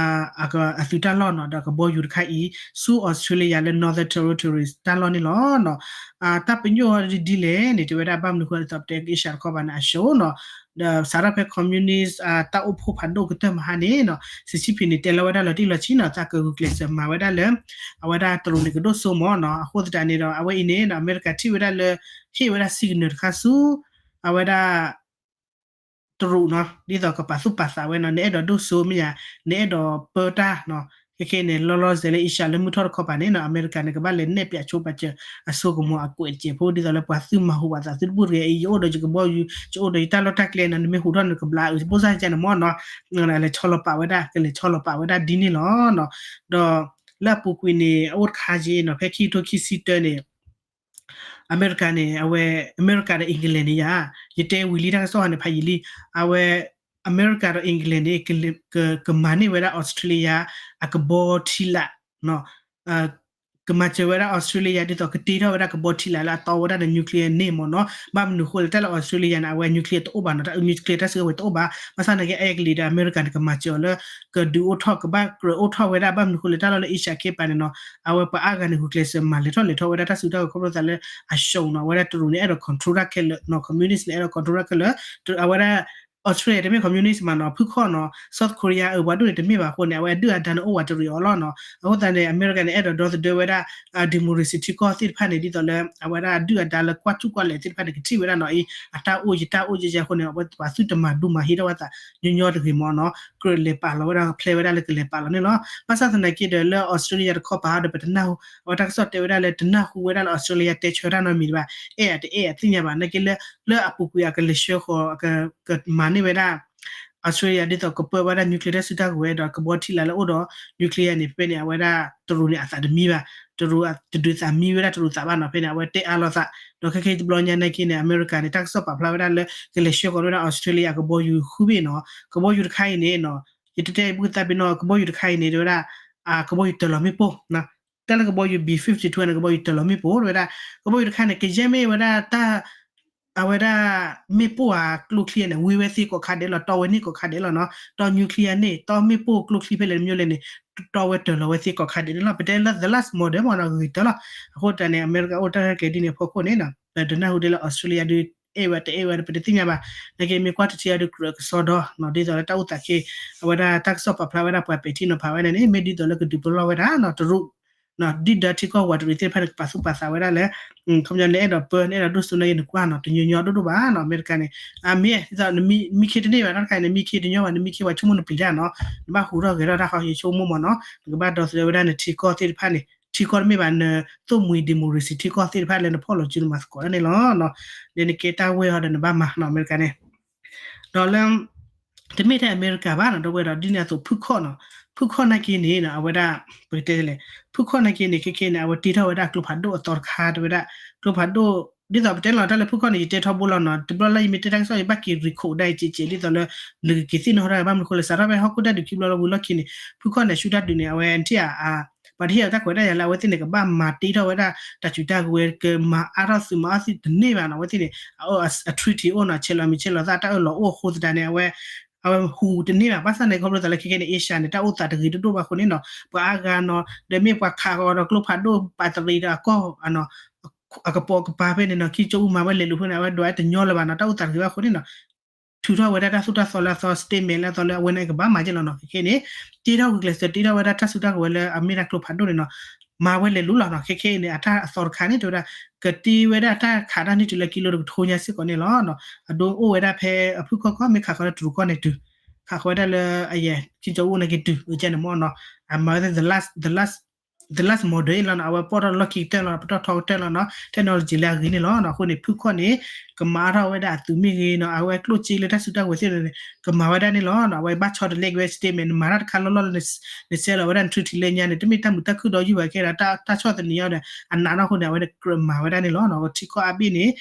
အသုးတၢ်လီၢ်နီၤ ဒီးကဘီယူၤတခါအံၤ ဆူ Australia လၢ Northern Territories တၢ်လီၢ်န့ၣ်လီၤနီၤ. တၢ်ပညိၣ်ဒ်လဲၣ်န့ၣ် တဲဝဲဒၣ်ဘၣ်မနုၤဃိလဲၣ် ဒ်သိးပတဲ Asia တခီပၤန့ၣ် အ show နီၤ, ဒီးစးထီၣ်ဖဲ communist တၢ်အိၣ်ဖှိၣ်ဖးဒိၣ်ကတၢၢ်မဟါန့ၣ်နီၤ စံးဆံဖံးန့ၣ် တဲလီၤဝဲဒၣ်လီၤတံၢ်လီၤဆဲးနီၤ သးကဂုာ်ကျဲးစၢးမၤဝဲဒၣ်လၢ အဝဲဒၣ်တရူးန့ၣ်ကဒိၣ်စိမ့ၢ်နီၤ. အဃိသတးန့ၣ်ဒီး အဝဲအံၤန့ၣ်နီၤ အမဲရကၤထံၣ်ဝဲဒၣ်လၢ ဟ့ၣ်ဝဲဒၣ် signal တခါဆူ အဝဲဒၣ် တရူးနီၤ ဒ်သိးကပာ်သူၣ်ပာ်သးဝဲနီၤ နအဲၣ်ဒိးဒိၣ်စိမ့ၢ်ယၤ နအဲၣ်ဒိးပၢတၢ်နီၤ. ခဲခဲန့ၣ် လီၤလီၤဆဲးလၢ Asia လၢမုၢ်ထီၣ်တခီပၤန့ၣ်နီၤ အမဲရကၤန့ၣ် ကဘၣ်လဲၤနဲၣ်ပၠးဆိပာ်စၢၤ အစိကမီၤအကွဲးတစဲးဖိ ဒ်သိးလၢပှၤသုးမၤဟူးဘၣ်သးသုတဘူၣ်တဂ့ၤ အံၤယအိၣ်ဒီးယကဘီယူၤ ယအိၣ်ဒီးယတၢ်လီၢ်တၢ်ကျဲနီၤ နမ့ၢ်ဟူးထီၣ်န့ၣ် ကဘျးအုး ဘိၣ်စၢ်ယကန့ၣ်မ့ၢ်နီၤ လဲၤဆီလီၤပာ်ဝဲဒၣ် ကလဲၤဆီလီၤပာ်ဝဲဒၣ်ဒ်န့ၣ်လီၤနီၤ. ဒီးလၢအပူၤကွံာ်န့ၣ် အအိၣ်တခါက့နီၤ ဖဲခံကထိခံဆံတၢန့ၣ် အမဲရကၤန့ၣ် အဝဲ အမဲရကၤဒီး England န့ၣ်ယါ ယတဲဝံၤလံတၢ်ကစီၣ်ဟါန့ၣ် ဖးယံာ်လံ အဝဲ အမဲရကၤဒီး England န့ၣ် ကမၤန့ၢ်ဝဲဒၣ် Australia အကဘီထံလာ် ကမၤစၢၤဝဲဒၣ် Australia ဒ်သိးကတ့ထီၣ်ဝဲဒၣ်ကဘီထံလာ်လၢအတီဝဲဒၣ်ဒီး nuclear န့ၣ်မ့ၢ်နီၤ. ဘၣ်မနုၤဃိလဲၣ် တၢ်လၢ Australia န့ၣ် အဝဲ nuclear တအိၣ်ဘၣ်နီၤ တၢ် nuclear တၢ်စုကဝဲၤတအိၣ်ဘၣ် ဘၣ်ဆၣ်သနာ်က့ အဲကလံးဒီး အမဲရကၤန့ၣ် ကမၤစၢၤအီၤလၢ ကဒုးအိၣ်ထီၣ် ကဘၣ်ကြၢးအိၣ်ထီၣ်ဝဲဒၣ် ဘၣ်မနုၤဃိလဲၣ် တၢ်လီၢ်လၢ Asia ခ့ပၤန့ၣ်နီၤ အဝဲပှၤအါဂၤန့ၣ် ဂုာ်ကျဲးစၢးမၤလဲၤထီၣ်လဲၤထီဝဲဒၣ်တၢ်စုတၢ်ကဝဲၤခီဖျိသးလၢအ show နီၤ အဝဲဒၣ်တရူးန့ၣ် အဲၣ်ဒိး control တၢ်ခဲလၢာ်နီၤ communist န့ၣ် အဲၣ်ဒိး control တၢ်ခဲလၢာ် အဝဲဒၣ် Australia တမ့ၢ် communist မးနီၤ ဖုၣ်ခီၣ်နီၤ South Korea အပှၤဒိၣ်န့ၣ်တမ့ၢ်ဘၣ်အဃိန့ၣ် အဝဲအဒုၣ်အဒါန့ၣ်အိၣ်ဝးတရံးအီၤလီၤနီၤ. အဃိသတးန့ၣ် အမဲရကၤန့ၣ် အဲၣ်ဒိးဒီသဒၢဝဲဒၣ် democracy ထံကီၢ်သ့ၣ်တဖၣ်န့ၣ် ဒ်သိးလၢ အဝဲဒၣ်အဒုၣ်အဒါလၢကွၢ်စူၢ်ကွၢ်လဲၤသ့ၣ်တဖၣ်န့ၣ် ကထံၣ်ဝဲဒၣ်နီၤအံၤ အတၢ်အိၣ်ယတၢ်အိၣ်ယဲယဲအဃိန့ၣ် အဝဲပှၤသုတမၤဒူမၤဟ့ထီၣ်ဝဲသး ညီညီတဂ့ၤမ့ၢ်နီၤ ကြၢးလဲၤပာ်လီၤဝဲဒၣ် ဖျဲဝဲဒၣ်လၢကလဲၤပာ်လီၤန့ၣ်လီၤ. ဘၣ်ဆၣ်သနာ်က့ဒီးလၢ Australia တခီပၤဒီး ပတနၢ်ဟူ အဝဲတၢ်ကစီၣ်တဲဝဲဒၣ်လၢတနၢ်ဟူဝဲဒၣ်လၢ Australia တဲဆၢတၢ်နီတမံၤဘၣ် အဲၣ်အတအဲၣ်အသ့ၣ်ညါဘၣ် နာ်က့လၢ လၢအပူၤကွံာ်အကလဲၤဆှၢဃီၤ ကမၤန့ၢ်ဝဲဒၣ် Australia ဒ်သိးကပၢဝဲဒၣ် nuclear တၢ်စုတၢ်ကဝဲၤဒီးကဘီထံလာ်လၢအိၣ်ဒီး nuclear န့ၣ် ဖဲန့ၣ် အဝဲဒၣ်တရူးန့ၣ် အသးတမံဘၣ် တရူးတဒုးသးမံဝဲဒၣ်တရူးသးဘၣ်နီၤ ဖဲန့ၣ် အဝဲတဲအါလိာ်သး ဒီးခဲခဲတဘျီညါနာ်က့န့ၣ် အမဲရကၤန့ၣ် တၢ်ကစီၣ်ပာ်ဖျါဝဲဒၣ်လၢ ကလဲၤဆှၢဃီၤဝဲဒၣ် Australia အကဘီယူၤဃုဘ့ၣ်နီၤ ကဘီယူၤတခါအံၤန့ၣ်နီၤ ယတတဲဘုသးပ့ၤနီၤ ကဘီယူၤတခါအံၤန့ၣ် တဲဝဲဒၣ် ကဘီယူၤတၢၤလီၤမ့ၣ်ပိၢ် တၢ်လၢကဘီယူၤ B fifty two န့ၣ် ကဘီယူၤတၢၤလီၤမ့ၣ်ပိၢ် တဲဝဲဒၣ် ကဘီယူၤတခါန့ၣ် ကယဲၢ်မ့ၢ်ဝဲဒၣ်တၢ် အဝဲဒၣ် မ့ၣ်ပိၢ်အကျိချံန့ၣ် ဝံဝဲသ့ကိးခါဒဲးလီၤ တီဝဲန့ၢ်ကိးခါဒဲးလီၤနီၤ တီ nuclear န့ၣ် တီမ့ၣ်ပိၢ်ကျိချံဖဲလဲၣ်တမံၤလဲၣ်န့ၣ် တီဝဲတၢၤလီၤဝဲသ့ကိးခါဒဲးန့ၣ်လီၤ ပတဲလၢ the last model မ့ၢ်နီၤဂ့ၤတၢၤလီၤ အဃိတၢ်န့ၣ် အမဲရကၤအိၣ်တၢ်ရဲၣ်ကျဲၤဒ်န့ၣ်အဖီခိၣ်န့ၣ်နီၤ ပတနၢ်ဟူဒ်လၢ Australia ဒုး အဲၣ်ဝဲတအဲၣ်ဝဲ ပတသ့ၣ်ညါဘၣ် နာ်က့မ့ၢ်ကွၢ်တထံၣ်အီၤဒုးကြၢးကစီဒီနီၤ ဒ်သိးလၢတၢ်အိၣ်သးခ့ အဝဲဒၣ်တၢ်ကစီၣ်ပာ်ဖျါဝဲဒၣ်ပှၤပဲာ်ထံနီၤဖးဝဲန့ၣ်န့ၣ် မ့ၢ်ဒ်သိးလၢကဒုးပလီၢ်ဝဲဒၣ်နီၤ တရူး ဒ်ဒၢထံကီၢ်ဝးတရံးသ့ၣ်တဖၣ်န့ၣ် ကပာ်သူၣ်ပာ်သးဝဲဒၣ်လၢ ခီပညီနအဲၣ်ဒိးပၢ နအဲၣ်ဒိးဒိၣ်စိန့ၣ် နကွၢ်နီၤ တညီညီဒိၣ်ဒိၣ်ဘၣ်နီၤ အမဲရကၤန့ၣ် အမ့ၢ်ဒ်သိးနမံခ့တန့ၢ်ဘၣ်နီတခါန့ၣ် နမံခ့တညီဘၣ် နမံခ့ပှၤဆိကမိၣ်နပျံၤတၢ်နီၤ နဘၣ်ဟူးထီၣ်ဂဲၤထီၣ်တၢ်ဃီ ယဆိကမိၣ်မ့ၢ်နီၤ နကဘၣ်ဒီသဒၢဝဲဒၣ်နထံကီၢ်သ့ၣ်တဖၣ်န့ၣ် ထံကီၢ်တမ့ၢ်ဘၣ် နသိၣ်မှံၤ democracy ထံကီၢ်သ့ၣ်တဖၣ်လၢနဖီၣ်လီၤစုနမၤသကိးတၢ်န့ၣ်လီၤ လၢနကဲတၢ်ဝဲအီၤဒီးနဘၣ်မၤနီၤ အမဲရကၤန့ၣ် ဒီးလၢ တမ့ၢ်ထဲအမဲရကၤဘၣ်နီၤ ဒီပုၢ်ဝဲၢ်ဒီး ဒ်န့ၣ်အသိးဖုၣ်ခီၣ်နီၤ ဖုၣ်ခီၣ်နာ်က့န့ၣ် အဝဲဒၣ် ပကတဲလဲၣ် ဖုၣ်ခီၣ်နာ်က့န့ၣ် ခဲခဲန့ၣ် အဝဲတ့ထီၣ်ဝဲဒၣ်ကျိဖးဒိၣ်အသီတခါ တဲဝဲဒၣ် ကျိဖးဒိၣ် ဒ်သိးပတဲလီၤတၢ်လၢဖုခီၣ်န့ၣ် ယတဲထီဘိလီၤနီၤ, တဘျီလၢယမ့ၢ်တဲတၢ်ကစီၣ် ယဘၣ်က့ၤ recall ဒၣ်အံၤကဲးကဲး ဒ်သိးလၢ နကက့ၤသ့ၣ်နီၣ်ထီၣ် ဘၣ်မနုၤဃိလဲၣ် စးထီၣ်ဖဲဟီၣ်ခိၣ်တၢ်ဒုးခံဘျီလၢဝံၤလီၢ်ခံန့ၣ် ဖုခီၣ်န့ၣ် ဆူတၢ်ဒုးန့ၣ် အဝဲ နထံၣ်ဧါ ပှၤတဟ့ၣ်အီၤတၢ်ခွဲးတၢ်ယာ်လၢ အဝဲသ့ၣ်န့ၣ် ကဘၣ်မၤတ့ထီၣ်ဝဲဒၣ် တၢ်စုတၢ်ကဝဲၤ ကမၤအါထီၣ်သုးမၤအီၣ်သုးတန့ၢ်ဘၣ်နီၤ, အဝဲသ့ၣ်န့ၣ် အ treaty အိၣ်နီၤ, ဆဲးလီၤမံၤဆဲးလီၤသၣ် တၢ်အၢၣ်လီၤအိၣ်အဃိသတးန့ၣ် အဝဲ အဝဲဟူးတန့ၢ်ဘၣ်, ဘၣ်ဆၣ်န့ၣ် ခီဖျိသးလၢခဲခဲန့ၣ် Asia န့ၣ် တၢ်အိၣ်သးတဂ့ၤတဒိၣ်ဘၣ်အဃိန့ၣ်နီၤ, ပှၤအါဂၤနီၤ ဒီးမ့ၢ်ပှၤခးဃီၤဒီးကျိဖးဒိၣ်ပာ်တရံးဒီးအကီၢ် အကပိာ်ကပၤဖဲန့ၣ်နီၤ, ခံကၠိအူမၤဝဲလဲၤလူၤဖဲန့ၣ် အဝဲဒွးတညီလၢၤဘၣ်နီၤ, တၢ်အိၣ်သးတဂ့ၤဘၣ်အဃိန့ၣ်နီၤ ထုးထီၣ်ဝဲဒၣ်တၢ်သိၣ်တၢ်သီလၢအသီ statement လၢအသီလၢအဝဲန့ၣ်ကဘၣ်မၤက့လီၤနီၤ, ခဲခဲန့ၣ် တ့ထီၣ်ဂုာ်ကျဲးစၢး တ့ထီၣ်ဝဲဒၣ်တၢ်စုတၢ်ကဝဲၤလၢအမ့ၢ်ဒၣ်ကျိဖးဒိၣ်န့ၣ်နီၤ, မၤဝဲလဲၤလူၤလီၤနီၤ, ခဲခဲအံၤန့ၣ် အတၢ်အသီတခါန့ၣ် တဲဝဲဒၣ် ကတ့ဝဲဒၣ်တၢ်ခးတၢ်န့ၢ်တုၤလၢကံလိတကထိညါစ့ၢ်ကီးန့ၣ်လီၤ, အဒိအိၣ်ဝဲဒၣ်ဖဲအဖုၣ်ခီၣ်ကီၢ် မ့ၢ်ခးဃီၤလၢတရူးကီၢ်န့ၣ်တုၤ ခးဃီၤဝဲဒၣ်လၢ အယဲၢ် ခံကၠိအူန့ၣ်က့ၤတုၤ ကဲန့ၣ်မ့ၢ်နီၤ, အမၤဝဲ the last model လီၤနီၤ, အဝဲပိာ်ထီၣ်လီၢ်ခံကတၢၢ်လီၤ ပတီၢ်ထီကတၢၢ်လီၤနီၤ, technology လၢအဂ့ၤန့ၣ်လီၤနီၤ, အဃိန့ၣ် ဖုၣ်ခီၣ်န့ၣ် ကမၤအါထီၣ်ဝဲဒၣ်အသုးမ့ၢ်ဂ့ၤနီၤ, အဝဲကျိၣ်စ့လၢတၢ်စုတၢ်ကဝဲၤသ့ၣ်န့ၣ် ကမၤဝဲဒၣ်န့ၣ်လီၤနီၤ, အဝဲဘၣ်ဆီတလဲက့ၤဝဲ statement နမၤတၢ်တခါလီၢ်လီၢ်လၢ နဆဲးလီၤဝဲဒၣ် န treaty လၢညါန့ၣ် တမ့ၢ်တၢ်မုာ်တၢ်ခုၣ်ဒီးယုၢ်ဘၣ်ကဲဒီး တၢ်ဆီၣ်သနံးအီၤဒီး အနာ်နီၢ်အဃိန့ၣ် အဝဲကြၢးမၤဝဲဒၣ်န့ၣ်လီၤနီၤ, ထံကီၢ်အါဘ့ၣ်န့ၣ်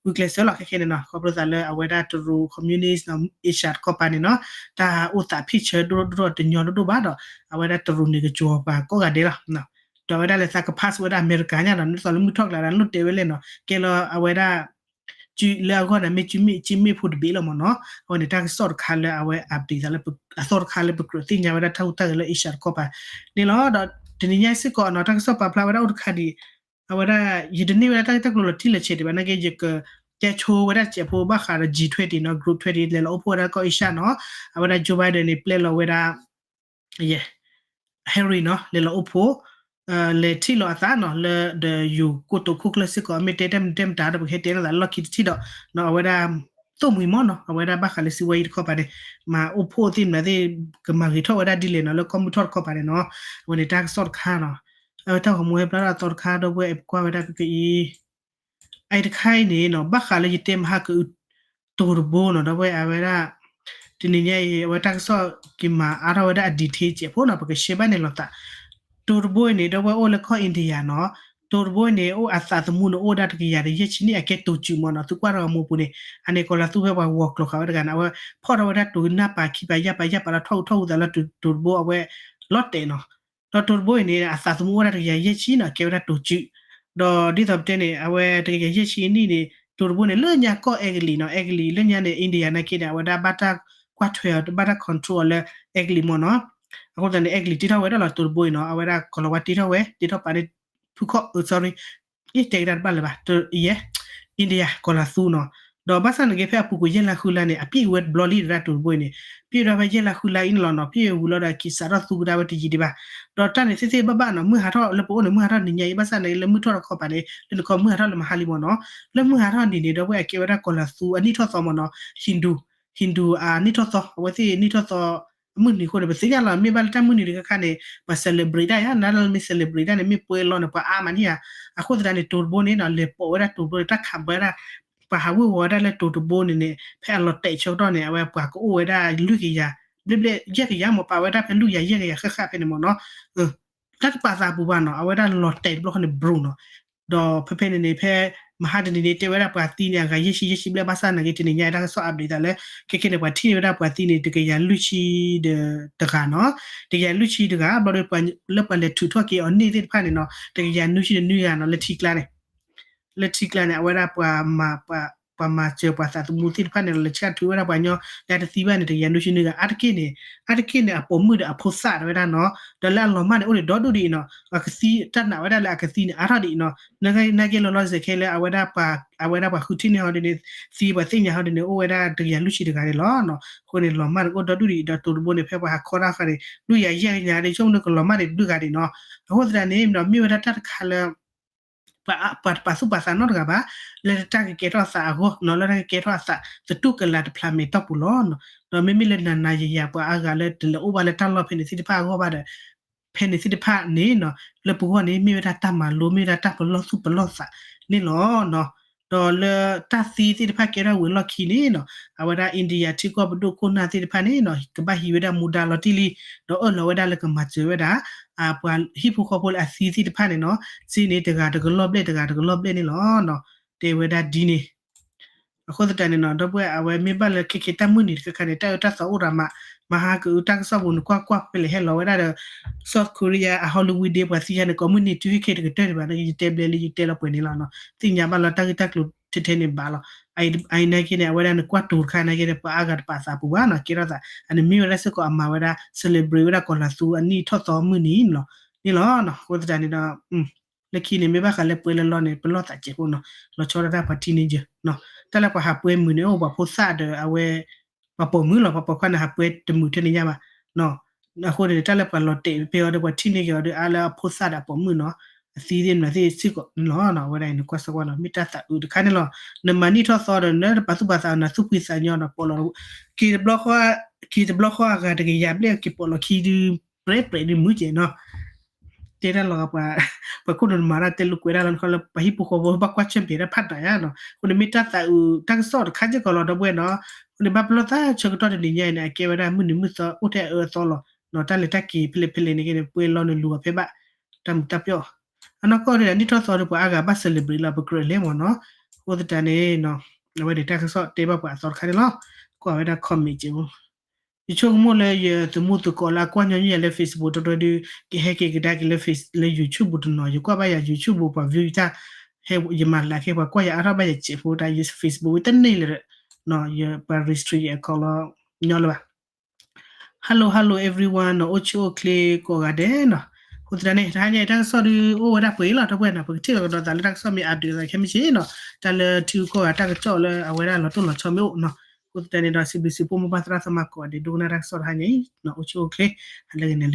ဂုာ်ကျဲးစၢးလီၤခဲခဲန့ၣ်နီၤ, ခီဖျိသးလၢအဝဲဒၣ်တရူး communist နီၤ Asia တခီပၤန့ၣ်နီၤ, တၢ်အိၣ်သးဖ့ၣ်ဆၢဒိၣ်ဒိၣ်ဒိၣ်တညီဒိၣ်ဒိၣ်ဘၣ်ဒီး အဝဲဒၣ်တရူးန့ၣ်ကစီၤပၤကိးဂၤဒဲးလီၤ, ဒီးအဝဲဒၣ်လဲၤသးက pass ဝဲဒၣ်အမဲရကၤညါနီၤ, ဒ်သိးလၢမုၢ်ထီၣ်ကျါဒီး လိၣ်တဲဝဲလဲၣ်နီၤ, ကဲလီၤအဝဲဒၣ် စုလၢအဂီၢ်န့ၣ် မ့ၢ်စုမ့ၢ် စုမ့ၢ်ဖိတဘ့ၣ်လီၤမ့ၢ်နီၤ, အဝဲန့ၣ်တၢ်ကစီၣ်တခါလၢအဝဲ update သးလၢ အသီတခါလၢပကြၢးသ့ၣ်ညါဝဲဒၣ်တၢ်ဟူးတၢ်ဂဲၤလၢ Asia တခီပၤန့ၣ်လီၤ, ဒီးတနံၤညါစ့ၢ်ကီးနီၤ တၢ်ကစီၣ်ပာ်ဖျါဝဲဒၣ်အိၣ်တခါဒံး, အဝဲဒၣ် ယတန့ၢ်ဝဲဒၣ်တၢ်ဂ့ၢ်တၢ်ကျိၤလီၤတံၢ်လီၤဆဲးဒံးဘၣ် နာ်က့ ယကတဲဆိဝဲဒၣ်စဲးဖိဘၣ်ဃးဒီး G twenty နီၤ, Group twenty လဲၤလီၤအိၣ်ဖှိၣ်ဝဲဒၣ်ကီၢ် Asia နီၤ, အဝဲဒၣ် Joe Biden န့ၣ် ပျဲလီၤဝဲဒၣ် Harry နီၤ လဲၤလီၤအိၣ်ဖှိၣ်, လဲၤထံၣ်လီၤအသးနီၤ လၢဒီးယိၤကိတိာ်ခိၣ်ကျၢၢ်စ့ၢ်ကီး မ့ၢ်တဲတၢ်မနုၤတဲမတၤဒီး ပကဟဲတဲလိာ်သးလၢလီၢ်ခံတထံၣ်ဒီး အဝဲဒၣ် သိၣ်မှံၤမ့ၢ်နီၤ အဝဲဒၣ်ဘၣ်ဃးလၢစုဝဲယံၤတခီပၤန့ၣ် မၤအိၣ်ဖှိၣ်သ့ၣ်မနုၤသ့ၣ် ကမၤဂ့ၤထီၣ်ဝဲဒၣ်ဒ်လဲၣ်နီၤ လၢကီၢ်မုၢ်ထီၣ်တခီပၤန့ၣ်နီၤ, အဝဲန့ၣ်တၢ်ကစီၣ်တခါနီၤ, အဝဲတၢ်ဂီၤမူဟဲဘျါထီၣ်အသီတခါ ဒီပုၢ်ဝဲၢ်အဲၣ်ပကွၢ်ဝဲဒၣ်ဖဲဖဲအံၤ အအံၤတခါအံၤန့ၣ်နီၤ ဘၣ်ဃးလၢယတဲမဟါကအုး တိၤတဘိနီၤ ဒီပုၢ်ဝဲၢ် အဝဲဒၣ် တနံၤညါအံၤ အဝဲတၢ်ကစီၣ်က့ၤမၤအါထီၣ်ဝဲဒၣ်အ detail စဲးဖိနီၤ ပကရှဲဘၣ်န့ၣ်လိာ်သး, တိၤတဘိအံၤန့ၣ် ဒီပုၢ်ဝဲၢ်အိၣ်လၢကီၢ် India နီၤ, တိၤတဘိအံၤန့ၣ် အိၣ်အသးသမူန့ၣ် အိၣ်ဝဲဒၣ်တကယၤဒီးယဲၢ်ဆံနံၣ် အကဲတိၤစုးမ့ၢ်နီၤ, သုကွၢ်တဂီၤမူပူၤန့ၣ် အန့ၣ်ကီၤလၤသူဖဲပှၤဂီၤကျိၤဃာ်ဝဲတဂၤန့ၣ် အဝဲဖီၣ်ထီၣ်ဝဲဒၣ်တိၤနၢ်ပၤခံပၤယၢ်ပၤယၢ်ပၤလီၤထီၣ်အူထီၣ်အူသးလၢတိၤတဘိအဝဲ လီၤတဲာ်နီၤ ဒီးတိၤတဘိအံၤန့ၣ် အသးသမူအိၣ်ဝဲဒၣ်တကယၤယဲၢ်ဆံနီၤ ကဲဝဲဒၣ်တိၤစုး, ဒီးဒ်သိးပတဲန့ၣ် အဝဲတကယၤယဲၢ်ဆံနံၣ်န့ၣ် တိၤတဘိန့ၣ် လၢညါကီၢ်အဲကလံးနီၤ အဲကလံး လၢညါန့ၣ် India နာ်က့န့ၣ် အဝဲဒၣ်ဘၣ်တၢ်ကွၢ်ထွဲအီၤ ဘၣ်တၢ် control အီၤလၢအဲကလံးမ့ၢ်နီၤ, အဃိသတးန့ၣ် အဲကလံးတ့ထီၣ်ဝဲဒၣ်လီၤ တိၤတဘိအံၤနီၤ အဝဲဒၣ်ကီၤလၤဝါတ့ထီၣ်ဝဲ တ့ထီၣ်ပာ်န့ၣ် ဖုခီၣ် sorry တဲကဒါတဘၣ်လၢၤဘၣ် ယဲၢ် India ကီၤလၤသူနီၤ, ဒီးဘၣ်ဆၣ်နာ်က့ဖဲအပူၤကွံာ်ယဲၢ်လါဃုလါန့ၣ် အပြည့်ဝဲတဘျီလံဒၣ်တိၤတဘိအံၤန့ၣ် ပြည့်ဝဲဒၣ်ဖဲယဲၢ်လါဃုလါအံၤန့ၣ်လီၤနီၤ ပြည့်ဝဲဝံၤလီၤဒီးက့ၤစးထီၣ်သူကဒါဝဲတယံာ်ဒံးဘၣ်, ဒီးတၢ်န့ၣ်သ့သ့ဘၣ်ဘၣ်နီၤ မုၢ်ဟးထီၣ်လၢပအိၣ်န့ၣ် မုၢ်ဟးထီၣ်နံၤညါအံၤ ဘၣ်ဆၣ်နာ်က့လၢမုၢ်ထီၣ်တခီပၤန့ၣ် လၢနခီမုၢ်ဟးထီၣ်လၢမဟါလံမ့ၢ်နီၤ, လၢမုၢ်ဟးထီၣ်နံၤန့ၣ် ဒီပုၢ်ဝဲၢ်အကဲဝဲဒၣ်ကီၤလၤသူအနံၣ်ထီၣ်သီမ့ၢ်နီၤ Hindu Hindu အနံၣ်ထီၣ်သီ အဝဲသ့ၣ်နံၣ်ထီၣ်သီ အမုၢ်နံၤအဃိန့ၣ် ပသ့ၣ်ညါလီၤ မ့ၢ်ဘၣ်လၢတၢ်မုၢ်နံၤတခါခါန့ၣ် ပှၤ celebrate တၢ်ယါ နၤလၢမ့ၢ် celebrate တၢ်န့ၣ် မ့ၢ်ပှဲၤလီၤန့ၣ် ပှၤအါမးန့ၣ်ဧါ, အဃိသတးန့ၣ် တိၤတဘိန့ၣ်နီၤ လဲၤပိာ်ဝဲဒၣ်တိၤတဘိ တၢ်ခးဘၢဒၣ် ပှၤဟးဝ့ၤဝီၤဝဲဒၣ်လၢတိၤတဘိန့ၣ်န့ၣ် ဖဲအလီၤတဲာ်ဆၢကတီၢ်န့ၣ် အဝဲပှၤကအိၣ်ဝဲဒၣ်လွံၢ်ကယၤ ဘျဲၣ်ဘျဲၣ် ယဲၢ်ကယၤမ့ၢ်ပာ်ဝဲဒၣ်ဖဲလွံၢ်ကယၤယဲၢ်ကယၤဃၣ်ဃၣ်ဖဲန့ၣ်မ့ၢ်နီၤ တၢ်တပာ်သးပူၤဘၣ်နီၤ အဝဲဒၣ်လီၤတဲာ်တဘျီဃီန့ၣ် ဘြူၤနီၤ, ဒီးဖဲဖဲန့ၣ်န့ၣ် ဖဲမဟါတနံၤန့ၣ် တဲဝဲဒၣ်ပှၤသံန့ၣ် အဂၤယဲၢ်ဆံယဲၢ်ဆံဘျဲၣ် ဘၣ်ဆၣ်နာ်က့ တနံၤညါအံၤ တၢ်ကစီၣ် update သးလၢ ခဲခဲန့ၣ် ပှၤထံၣ်န့ၢ်ဝဲဒၣ်ပှၤသံန့ၣ် တကယၤလွံၢ်ဆံဒီးတဂၤနီၤ, တကယၤလွံၢ်ဆံတဂၤ ဘျီဒီး လၢပှၤလဲၤထုးထီၣ်က့ၤအီၤန့ၢ်သ့ၣ်တဖၣ်န့ၣ်နီၤ တကယၤနွံဆံဒီးနွံဂၤနီၤ လၢထံကျါန့ၣ် လၢထံကျါန့ၣ် အဝဲဒၣ်ပှၤမၤ ပှၤမၤစၢၤပှၤသးသမူသ့ၣ်တဖၣ်န့ၣ် လဲၤဆှၢထုးဝဲဒၣ်ပှၤညီ လၢအတသံဘၣ်န့ၣ် တကယၤနွံဆံနွံဂၤ အါတက့ၢ်န့ၣ် အါတက့ၢ်န့ၣ် အပိာ်မုၣ်ဒီးအဖိသၣ်တဝဲဒၣ်နီၤ, ဒီးလၢအလီၤမၢ်န့ၣ် အိၣ်ဒံးဒီဒူၣ်ဒံးနီၤ, အကသံ တၢ်နာ်ဝဲဒၣ်လၢအကသံန့ၣ် အါထီၣ်ဒံးနီၤ, နာ်က့လီၤလီၤဆဲးခဲလၢာ် အဝဲဒၣ်ပှၤ အဝဲဒၣ်ပှၤဃုထံၣ်န့ၢ်ဟီဒ်န့ၣ် သံပှၤသ့ၣ်ညါဟီဒ်န့ၣ် အိၣ်ဝဲဒၣ်တကယၤလွံၢ်ဆံတဂၤန့ၣ်လီၤ. အဃိန့ၣ် လီၤမၢ်န့ၣ် အိၣ်ဒီဒူၣ်ဒံးဒီးတိၤတဘိန့ၣ် ဖဲပှၤဟးခီတၢ်ဃာ်န့ၣ် လွံၢ်ကယၤယဲၢ်ကယၤန့ၣ် ဆိကမိၣ်န့ၣ် ကလီၤမၢ်န့ၣ် တဘျုးဂၤဒံးနီၤ, အဃိသတးန့ၣ် မ့ၢ်ဝဲဒၣ်တၢ်တခါလၢ ပှၤ ပှၤတပာ်သူၣ်ပာ်သးနီတဂၤဘၣ်, လၢတၢ်ကကဲထီၣ်အသးအဂီၢ်နီၤ, လၢတၢ်ကကဲထီၣ်အသး သတူၢ်ကလာ်တဖျးမဲာ်တီၢ်ပူၤလီၤ. ဒီးမ့မ့ၢ်လၢနၤနၤယၤယၤ ပှၤအါဂၤလၢတလဲၤအိၣ်ဘၣ်လၢတၢ်လီၢ်ဖဲန့ၣ်သ့ၣ်တဖၣ်အဂီၢ်ဘၣ်ဒီး ဖဲန့ၣ်သ့ၣ်တဖၣ်န့ၣ်နီၤ, လၢပဂီၢ်န့ၣ် မ့ၢ်ဝဲဒၣ်တၢ်မၤလိ မ့ၢ်ဝဲဒၣ်တၢ်ပလီၢ်သူၣ်ပလီၢ်သးန့ၣ်လီၤ. ဒီးလၢတၢ်သံသ့ၣ်တဖၣ်ကဲထီၣ်ဝံၤအလီၢ်ခံန့ၣ်နီၤ, အဝဲဒၣ် India ထံကီၢ်ပဒိၣ်ခိၣ်နၢ်သ့ၣ်တဖၣ်န့ၣ်နီၤ, ကဘၣ်ဟံးဝဲဒၣ်မူဒါလီၤတံၢ်လံ, ဒီးအၢၣ်လီၤဝဲဒၣ်လၢကမၤစၢၤဝဲဒၣ် ပှၤဟံၣ်ဖိဃီဖိလၢအသံသ့ၣ်တဖၣ်န့ၣ်နီၤ, စ့န့ၣ်တဂၤတကလီၢ်ဘျဲၣ် တဂၤတကလီၢ်ဘျဲၣ်န့ၣ်လီၤ. တဲဝဲဒၣ်ဒ်န့ၣ် အဃိသတးန့ၣ်နီၤ ဒီပုၢ်ဝဲၢ် အဝဲမ့ၢ်ဘၣ်လၢခဲခဲတၢ်မုၢ်နံၤတခါခါန့ၣ် တၢ်အၢတၢ်သီအိၣ်ရၤမး, မဟါကအုးတၢ်ကစီၣ်ပူၤန့ၣ် ကွၢ်ကွၢ်ဖဲလဲၣ်ဟဲလီၤဝဲဒၣ်ဒီး South Korea အ Halloween day ပှၤသံယါန့ၣ် ကိးမုၢ်နံၤတုၤခဲခဲတကတၢၢ်ဒံးဘၣ်န့ၣ် ယတဲဘျဲလံ ယတဲလီၤပှဲၤန့ၣ်လီၤနီၤ သ့ၣ်ညါဘၣ်လီၤတၢ်ဂ့ၢ်တၢ်ကျိၤထဲထဲန့ၣ်ဘၣ်လီၤ. အအံၤနာ်က့န့ၣ် အဝဲဒၣ်နကွၢ်တိၤတခါနာ်က့န့ၣ် ပှၤအါဂၤတပာ်သးပူၤဘၣ်နီၤ ကဲထီၣ်သး အန့ၣ်မ့ၢ်ဝဲဒၣ်စ့ၢ်ကီးအမၤဝဲဒၣ် celebrate ဝဲဒၣ်ကီၤလၤသူအနံၣ်ထီၣ်သီမုၢ်နံၤလီၤ န့ၣ်လီၤနီၤ အဃိသတးန့ၣ်ဒီး လၢခံန့ၣ် မ့ၢ်ဘၣ်ဃးလၢပှဲၤလၢလီၢ်န့ၣ် ပလီၢ်သးစဲးဖိနီၤ လီၤဆီဒၣ်တၢ်ပှၤထံၣ်န့ၢ်ယဲနီၤ တၢ်လၢပှၤဟးပှဲၤမုာ်န့ၣ် အိၣ်ပှၤဖိသၣ်ဒီးအဝဲ ပှၤပိာ်မုၣ်လီၤ ပှၤပိာ်ခွါန့ၣ် ဟးပှဲၤတမုာ်ထဲန့ၣ်ညါဘၣ်နီၤ အဃိန့ၣ် တၢ်လၢပှၤလီၤတဲာ်ပ့ၤအီၤဒီးပှၤထံၣ်န့ၢ်က့ၤအီၤဒီး အါလၢအဖိသၣ်ဒီးအပိာ်မုၣ်နီၤ အသံသ့ၣ်မနုၤသ့ၣ်စ့ၢ်ကီးန့ၣ်လီၤ အဝဲဒၣ်အံၤနကွၢ်စ့ၢ်ကီးနီၤ မ့ၢ်တၢ်သးအုးတခါန့ၣ်လီၤ နမၤနံၣ်ထီၣ်သီဒီး နတပာ်သူၣ်ပာ်သး နသူၣ်ဖှံသးညီဒီး ပိာ်လီၤ က့ၤတဘျီဃီ က့ၤတဘျီဃီအဂၤတကယၤဘျဲၣ် က့ၤပိာ်လီၤခံဒု ပြဲပြဲဒုမုၢ်ကဲနီၤ တဲတၢ်လီၤ ပှၤခိၣ်နူာ်နမၤတၢ်တဲလိာ်ကွဲးတၢ်လီၤ နခီလၢပှၤဟံၣ်ဖိဃီဖိ ဘၣ်ကွၢ်ဆၢၣ်မဲာ်တၢ်ဖးတၢ်ယါနီၤ အဃိန့ၣ်မ့ၢ်တၢ်သးအုးတၢ်ကစီၣ်တခါစ့ၢ်ကီးလီၤ ဒီပုၢ်ဝဲၢ်နီၤ အဃိန့ၣ်ဘၣ်ပလီၢ်သးဆၢကတီၢ်တနံၤညါအံၤန့ၣ် အကဲဝဲဒၣ်မုၢ်နံၤမုၢ်သီအိၣ်ထဲအအၢအသီလီၤ တၢ်လဲၤတၢ်က့ၤဖဲလဲၣ်ဖဲလဲၣ်န့ၣ်က့န့ၣ် ပှဲၤလီၤနလူၤအီၤဖဲဘၣ် တၢ်မုာ်တၢ်ပျီၢ် အနီၢ်ကီၢ်ဒ်နံၣ်ထီၣ်သီဒီးပှၤအါဂၤဘၣ် celebrate လီၤ ပကြၢးလဲၣ်မ့ၢ်နီၤ အဃိသတးန့ၣ် အဝဲန့ၣ်တၢ်ကစီၣ်တဲဘၣ်ပှၤအသီတခါန့ၣ်လီၤ ကွၢ်ဝဲဒၣ် comment က့ ယဆိကမိၣ်လၢယသုးမုၢ်သကိးလၢအကွၢ်ညီနုၢ်ယၤလၢ Facebook တဒွဲဒု ကဟဲက့ၤကဒါက့ၤလၢ လၢ YouTube ပူၤတနီၤ ယကွၢ်ဘၣ်ယၤ YouTube ပူၤပှၤ view ယတၢ် ယမၤလၢက့ၤပှၤကွၢ်ယၤအါထီၣ်ဘၣ်ယစဲးဖိတၢ် ယ Facebook ဝံၤတန့ၢ်လၢၤ ယပှၤ restrict ယ account လီၤ ညီလၢၤဘၣ် Hello hello everyone နီၤ အိၣ်ဆူၣ်အိၣ်ချ့ကိးဂၤဒဲးနီၤ အဃိသတးန့ၣ် တဟါညါအံၤတၢ်ကစီၣ်ဒုးအိၣ်ဝဲဒၣ်ပှဲၤလီၤ ဒီပုၢ်ဝဲၢ်နီၤ ပကထံၣ်လီၤကဒီးသးလၢတၢ်ကစီၣ်မ့ၢ်အါဒုးသးခဲမုၢ်ဆ့ၣ်နီၤ တၢ်လၢထံဂုၤကီၢ်ဂၤတၢ်ကစီၣ်လၢအဝဲဒၣ်လီၤတိၢ်လီၤဆီမ့ၢ်အိၣ်နီၤ အဃိသတးန့ၣ်ဒီး စံးဘျုးစံးဖှိၣ်မိၢ်ပၢ်သရၣ်သမါကိးဂၤဒဲး ဒိကနၣ်တၢ်ကစီၣ်တဟါညါအံၤ အိၣ်ဆူၣ်အိၣ်ချ့ ဟါလၢဂ့ၤန့ၣ်လၢ